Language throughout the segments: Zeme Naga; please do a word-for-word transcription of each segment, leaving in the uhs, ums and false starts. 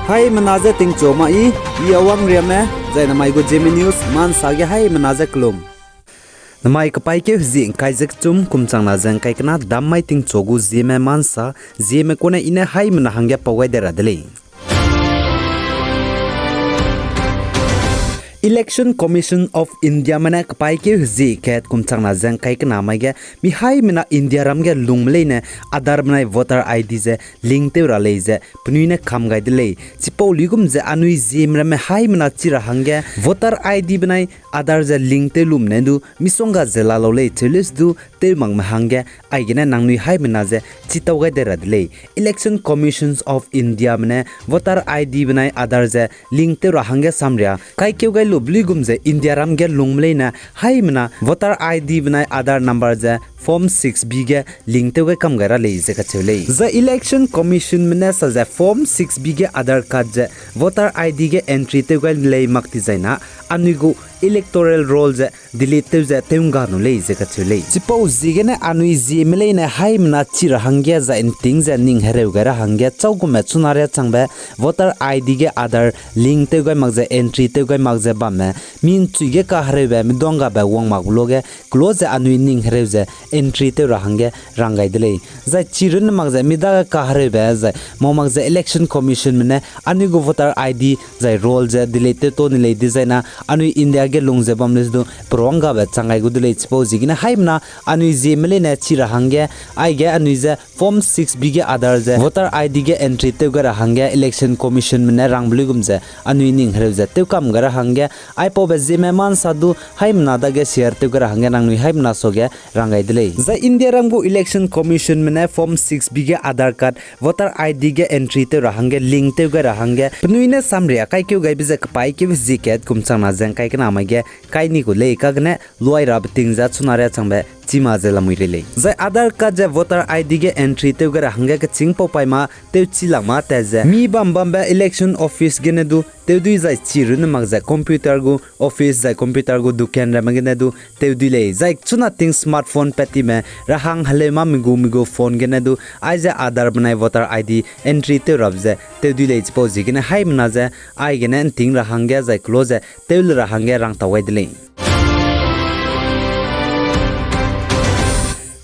Haimena je tingchu ma i, i Awang Riame, zai namai gu Zeme News, mansa ge haimena je kelum. Namai kepaîkeu hezie ngkai ze kechum, kum changna ze ngkai kena, dam mai tingchu gu Zeme mansa, Zeme kune i ne haimena hangge pau gai de ra de lei. Election Commission of Indiame ne kepaîkeu hezie kat kum changna ze ngkai kena mai ge, mi haimena Indiaram ge lungme leine Aadhaar benai voter I D ze link tew ra lei ze penui ne kam gai de lei. Chipau luigum ze anui Zeme ramme haimena chi ra hangge voter I D benai Aadhaar ze link tew lume ne du misongga ze la lau lei cheu leuse du tew makme hangge, aigene nangnui haimena ze chi tau gai de ra de lei. Election Commission of Indiame ne voter I D benai Aadhaar ze link tew ra hangge samria kaikeu gai lube luigum ze Indiaram ge lungme leine haimena voter I D benai Aadhaar number ze Form six B ge link tew gai kam gai ra lei ze kacheu lei. Zai Election Commissionme ne sa ze Form six B ge Aadhaar card ze voter I D ge entry tew gai lei mak ti zai na, anui gu electoral roll ze delete tew ze tew ngga nu lei ze kacheu lei. Chipau ziegene anui Zeme leine haimena chi ra hangge zai nting ze ning hereu gai ra hangge chaugume chuna riâ changbe voter I D ge Aadhaar link tew gai mak ze entry tew gai mak ze bamme, mi nchui ge kahereube, mi duanggabe wang mak luage, kelo ze anui ning hereu ze entry tew ra hangge rang gai de lei. Zai chi runne mak ze mi dage kahereube zai mau mak ze Election Commissionme ne anui gu voter I D zai roll ze delete tew to ni lei di zai na, anui India ge lung ze bam leuse du peruanggabe chang gai gu de lei. Chipau ziegene haimena anui Zeme leine chi ra hangge, aige anui ze Form six B ge Aadhaar ze voter I D ge entry tew gai ra hangge Election Commissionme ne rangbe luigum ze anui ning hereu ze tew kam gai ra hangge, aipaube Zeme mansa du haimena dage share tew gai ra hangge nangnui haimena suage rang gai de lei. Zai Indiaram gu Election Commissionme ne Form six B ge Aadhaar card voter I D ge entry tew ra hangge link tew gai ra hangge penui ne samria kaikeu gaibe ze kepaîkeu hezie kat kum changna ze ngkai kena mai ge kai ni gu lei kagene luai rabe ting ze chuna riâ changbe chima ze lamui rei lei. Zai Aadhaar card ze voter I D ge entry tew gai ra hangge kechîng pau paî ma tewchi lak ma tat ze mi bam bambe election office gene du tewdui zai chi runne mak ze computer gu office zai computer gu dukan ramme gene du tewdui lei. Zai chuna ting smartphone pat time rahang heleu ma mi gu mi gu phone gene du aize Aadhaar benai voter I D entry tew rabe ze tewdui lei. Chipau ziegene haimena ze aigene nting ra hangge zai kelo ze tew le ra hangge rangtau gai de lei.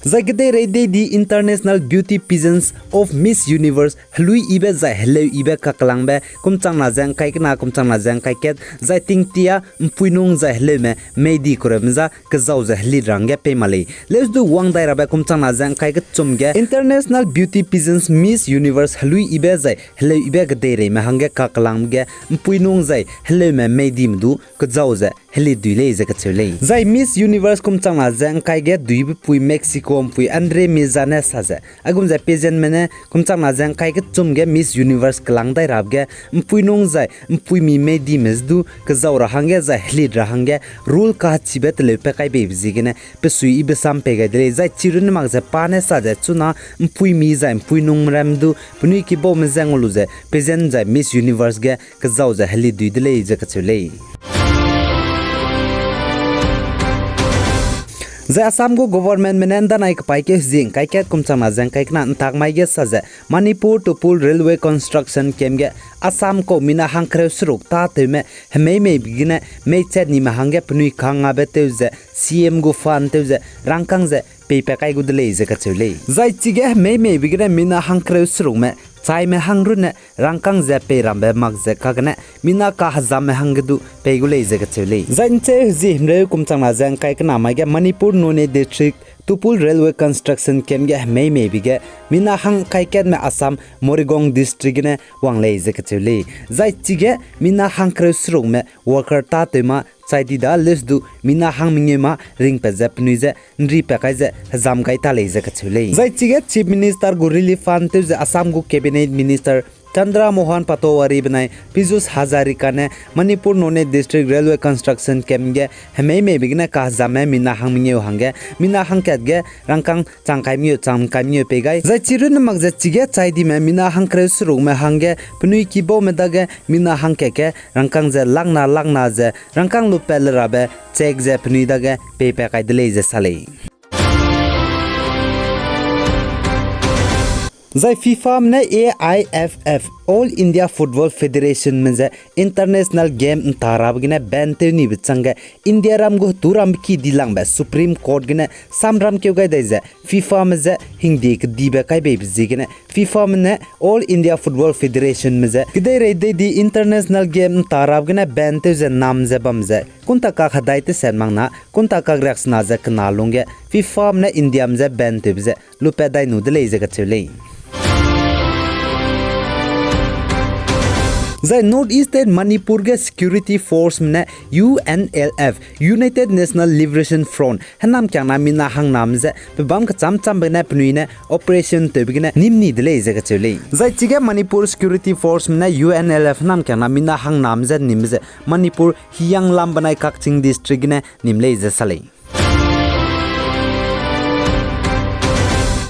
Zai kedeirei deidi International Beauty Pageants of Miss Universe heluiyibe zai heleuyibe kakellangbe kum changna ze ngkai kena kum changna ze ngkai kat zai tingtia mpuinung zai heleume meidi kureume za kezau ze helit ra hangge pei ma lei. Leuse du wang dai rabe kum changna ze ngkai kechum ge International Beauty Pageants Miss Universe heluiyibe zai heleuyibe kedeireime hangge kakellangbe ge mpuinung zai heleume meidime du kezau ze helit dui lei ze kacheu lei. Zai Miss Universe kum changna ze ngkai ge duibe pui Mexico mpui Andre Meza ne sa ze, aigum ze pageantme ne kum changna ze ngkai kechum ge Miss Universe kellang dai rabe ge mpuinung zai mpuimi meidime ze du kezau ra hangge zai helit ra hangge rule kahechibe teleu pa kai beibe ziegene pesuiyibe sam pei gai de lei. Zai chi runne mak ze pa ne sa ze chuna mpuimi zai mpuinung ram du penui kibaume ze ngau lu ze pageant zai Miss Universe ge kezau ze helit dui de lei ze kacheu lei. Zai Assam gu governmentme ne ndanai kepaîkeu hezie ngkai kat kum changna ze ngkai kena ntak mai ge sa ze Manipur Tupul Railway Construction Camp ge Assam kau mina hangkereu seruk tâtewme hemeimeibe gene mei chat nime hangge penui kangabe tew ze C M gu fund tew ze rangkâng ze peipat kai gu de lei ze kacheu lei. Zai chige hemeimeibe gene mina hangkereu serukme chaime hang runne rangkâng ze peirambe mak ze kagene mina kahezamme hangge du pei gu lei ze kacheu lei. Zai ncheu hezie himreu kum changna ze ngkai kena mai ge Manipur Noney District Tupul Railway Construction Camp ge hemeimeibe ge mina hang kaikatme Assam Morigaon District gene wang lei ze kacheu lei. Zai chige mina hangkereu serukme worker tâtew ma chai di da leuse du mina hang mengeu ma ringpat ze penui ze nripat kai ze hezam gai ta lei ze kacheu lei. Zai chige Chief Minister gu relief fund tew ze Assam gu Cabinet Minister Chandra Mohan Patowary benai Piyush Hazarika ne Manipur Noney District Railway Construction Camp ge hemeimeibe gene kahezamme mina hang mengeu hangge mina hangkat ge rangkâng chang kai mengeu chang kai mengeu pei gai. Zai chi runne mak ze chige chai dime mina hangkereu serukme hangge penui kibaume dage mina hangkat ge rangkâng ze lakna lakna ze rangkâng lupat le rabe cheque ze penui dage peipat kai de lei ze sa lei. Zai FIFA me ne A I F F, All India Football Federation me ze international game ’nta rabe gene ban tew nibe changge India ram gu hetu rambe ki dilangbe Supreme Court gene samram keu gai dai ze FIFA me ze hingdie kedibe kai beibe ziegene FIFA me ne All India Football Federation me ze kedeirei dei di international game ’nta rabe gene ban tew ze nam ze bam ze kunta kak hedai teset mak na kunta kak riaksena ze kena lungge FIFA me ne India me ze ban tewbe ze lupat dai nu de lei ze kacheu lei. Zai North East State Manipur ge Security Force me ne U N L F, United National Liberation Front, hênamkiangna mina hangname ze pebâm kechâm châmbe gene penui ne operation tewbe gene nîm ni de lei ze kacheu lei. Zai chige Manipur Security Force me ne U N L F hênamkiangna mina hangname ze nîmbe ze Manipur Hiyanglam benai Kakching District gene nîm lei ze sa lei.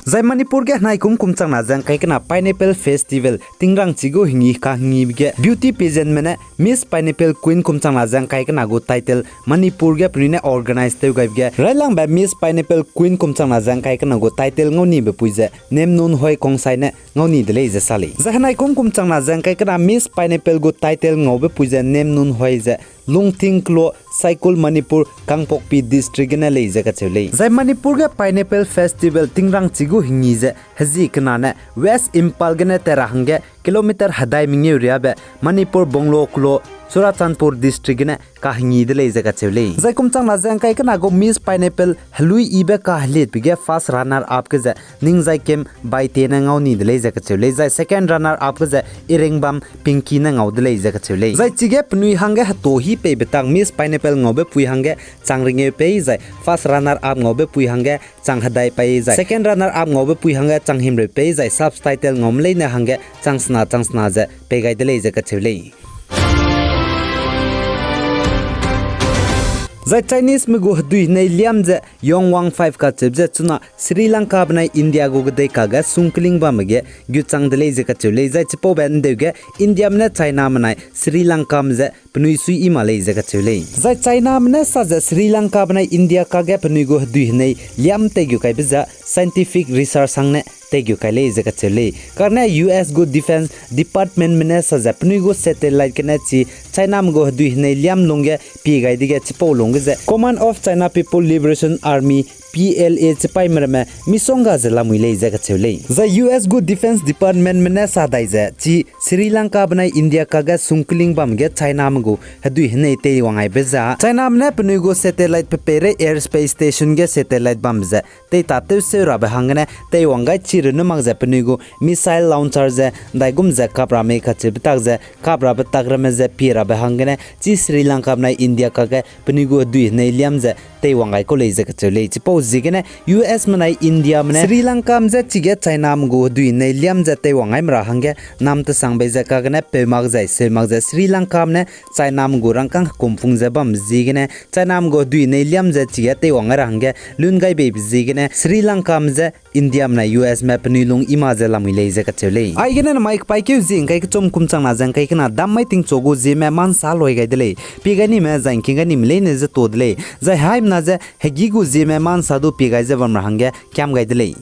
Zai Manipur ge henai kum kum changna ze ’ngkai kena Pineapple Festival tingrangchi gu hingi kahingibe ge beauty pageant me ne Miss Pineapple Queen kum changna ze ’ngkai kena gu title Manipur ge penui ne organize tew gaibe ge railangbe Miss Pineapple Queen kum changna ze ’ngkai kena gu title ngau nibe pui ze Nemnun Hoi Kongsai ne ngau ni de lei ze sa lei. Zai henai kum kum changna ze ’ngkai kena Miss Pineapple gu title ngaube pui ze Nemnun Hoi ze Lungthing Klo, Saikul, Manipur, Kangpokpi District gene lei ze kacheu lei. Zai Manipur ge Pineapple Festival tingrangchi gu hingi ze hezi kena ne West Imphal gene tat ra hangge kilometer hedai mengeu riabe Manipur Bungalow Klo, Churachandpur District gene kahingi de lei ze kacheu lei. Zai kum changna ze ’ngkai kena gu Miss Pineapple helui yibe kaheliatbe ge first runner up ge ze Ningzaikem Baite ne ngau ni de lei ze kacheu lei. Zai second runner up ge ze Iringbam Pinky ne ngau de lei ze kacheu lei. Zai chige penui hangge heto hi peibe tak Miss Pineapple ngaube pui hangge chang rengeu pei, zai first runner up ngaube pui hangge chang hedai pei, zai second runner up ngaube pui hangge chang himreu pei, zai subtitle ngaume leine hangge chang sena chang sena ze pei gai de lei ze kacheu lei. Zai Chineseme gu hedui henei liam ze Yongwang five kacheube ze chuna Sri Lanka benai India gu kedei kage sungkling bamme ge gutchang de lei ze kacheu lei. Zai chipaube ’ndeu ge Indiame ne Chiname nai Sri Lankame ze penui sui yi ma lei ze kacheu lei. Zai Chiname ne sa ze Sri Lanka benai India kage penui gu hedui henei liam teigu kaibe ze scientific research hangne teigu kai lei ze kacheu lei. Kane U S gu Defence Departmentme ne sa ze penui gu satellite gene chi Chiname gu hedui henei liam lungge pie gai dege chipau lungge ze Command of China People Liberation Army, P L A chipaime ramme misongga ze lamui lei ze kacheu lei. Zai U S gu Defence Departmentme ne sa dai ze chi Sri Lanka benai India kage sungkling bam ge Chiname gu hedui henei teiwang gaibe ze Chiname ne penui gu satellite pe peirei air space station ge satellite bam ze teitatew seu rabe hanggene teiwang gai chi runne mak ze penui gu missile launcher ze ’ndaigum ze kap ra mei kacheube tak ze kap rabe tak ramme ze pie rabe hanggene chi Sri Lanka benai India kage penui gu hedui henei liam ze teiwang gai kau lei ze kacheu lei. Chipau ziegene U S menai Indiame ne Sri Lankame je chige Chiname gu hedui henei liam ze teiwang gaime ra hangge nam tesang bei ze kagene peu mak zai seu mak ze Sri Lankame ne Chiname gu rangkâng hekum pung ze bam ziegene Chiname gu hedui henei liam ze chige teiwang gai ra hangge lun gai beibe ziegene Sri Lankame je Indiame nai U Sme penui lung i ma ze lamui lei ze kacheu lei. Aigene namai kepaîkeu zie ’ngkai kechum kum changna ze ’ngkai kena dam mai tingchu gu zieme ma ’nsa loi gai de lei. Pie gai nime zai ’ngking gai nime leine je to de lei. Zai haimena je hegî gu zieme ma ’nsa du pie gai ze bam ra hangge kiam gai de lei.